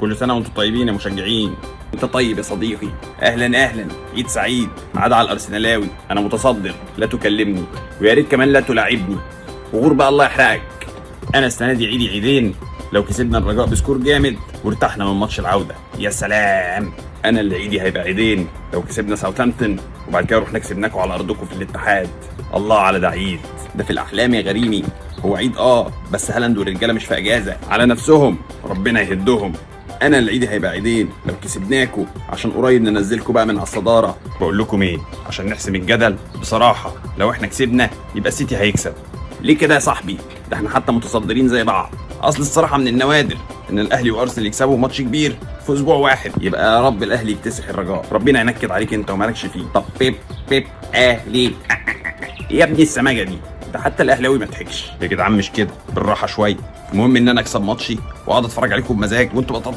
كل سنة وانتم طيبين يا مشجعين. انت طيب يا صديقي. اهلا اهلا، عيد سعيد. ما عدا على الارسنالاوي، انا متصدر، لا تكلمني ويا ريت كمان لا تلاعبني. وغور بقى الله يحرقك. انا السنة دي عيدي عيدين، لو كسبنا الرجاء ب score جامد وارتحنا من ماتش العودة يا سلام. انا اللي عيدي هيبقى عيدين لو كسبنا ساوثامبتون وبعد كده رحنا كسبناكم على ارضكم في الاتحاد. الله على ده عيد، ده في الاحلام يا غريمي. هو عيد بس هالاند والرجاله مش في اجازه على نفسهم، ربنا يهدهم. انا اللي عيدي هيبقى عيدين لو كسبناكم عشان قريب ننزلكم بقى من على الصدارة. بقول لكم ايه عشان نحسم الجدل بصراحة، لو احنا كسبنا يبقى السيتي هيكسب. ليه كده يا صاحبي؟ ده احنا حتى متصدرين زي بعض. اصل الصراحة من النوادر ان الاهلي وارسنال يكسبوا ماتش كبير في اسبوع واحد. يبقى يا رب الاهلي يكتسح الرجاء، ربنا ينكد عليك انت ومالكش فيه. طب بيب بيب اهلي يا ابني السماجه دي، ده حتى الاهلاوي ما ضحكش يا جدعان. مش كده، بالراحة شوية. المهم ان انا اكسب ماتشي واقعد اتفرج عليكم بمزاج وانتوا بطلتوا.